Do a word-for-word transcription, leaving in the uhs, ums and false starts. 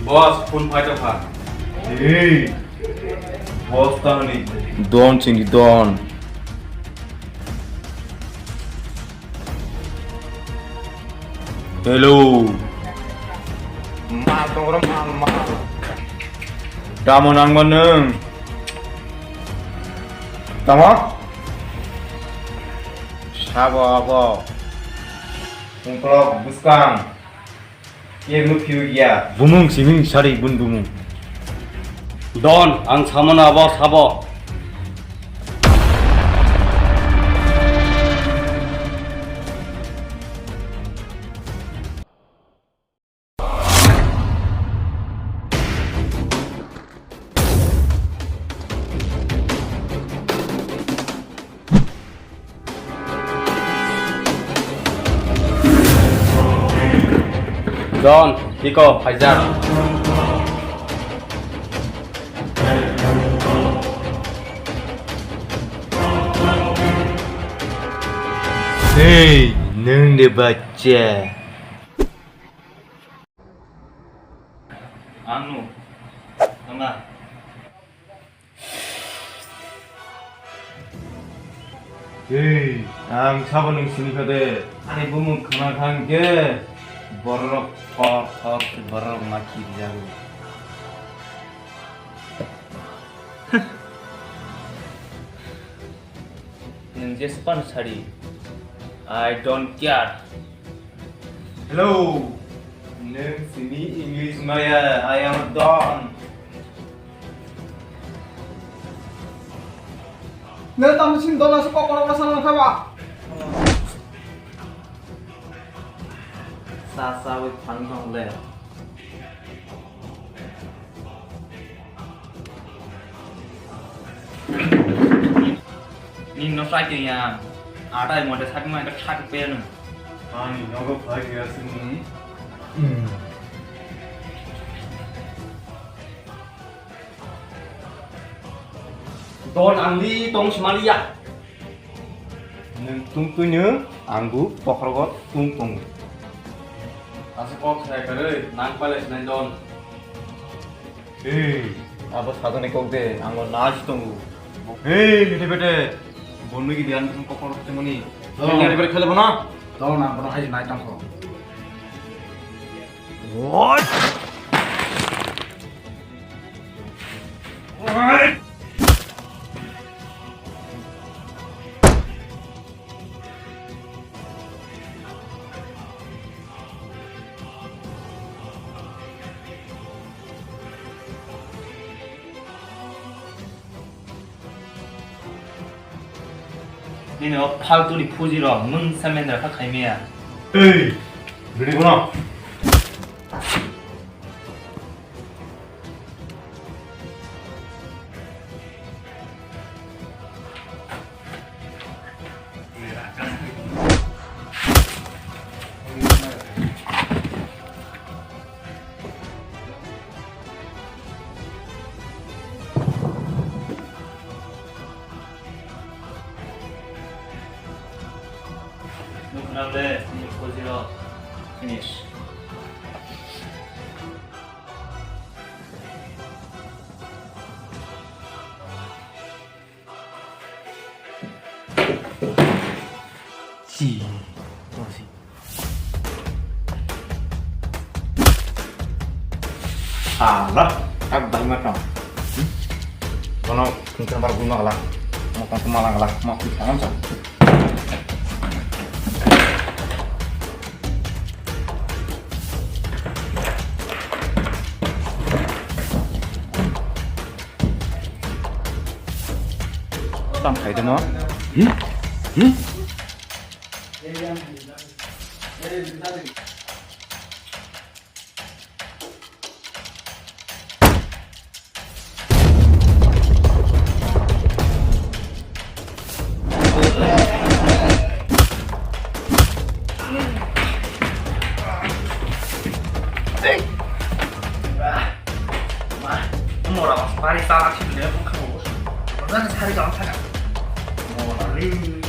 Boss, phone phai tongkha. Hey, boss ta hwnwi. Don sindi don. Hello. Mal tongro mal mal. Tamo nangma nwng? Tamo? Sabo abo. Ungkolok bwskang. Kebo phiyo ya. Bumung simi sari bun bumung. Don, ang samano abo sabo. Don, tiko phaijak. Hey, nwng de bachcha. Ang no. Tama. Hey, ang sabo nwng sini kha de. Ani bumung khna kha hwnkhe borok thok thok borok ma khirijago. Nwng jespan sari, I don't care. Hello, nwng sini English maya, I am Don. Nwng tamo sini Don aswk kokrok rasa nang kha ba? Sa sa wi thang thang le. Nini no sakhe ya. Atai mode sakma ita sak pe no. Ani nogo phai ya sini. Don ang di tong simaliya. Nwng tungtwino ang bo bokhorogo tung tongo. Asa kok sai karwi nang palai sinai Don. Hey, abo sajani kok de, ang bo nai si tongo. Hey, bete bete, bonwi gidi ang kok kok temoni. Don. Kali ari bari khale bono. Don ang bono hai nai tongkho. What? Nini o phaltuni phuji rok nwng samendra kha khaimaya. Ei, bini bono. Nuknang le, ni pojiro finish. Si. Oh, si. Alah, tak bai ma tong. Hmm? Kono kengkeng bar guna alah. Mau kong kemala alah, mau kong kemala. Tam khai demo. Hmm? Hmm? Mora mas pari salak sini dia pun kamu. Mana sehari kawan saya. Mora li.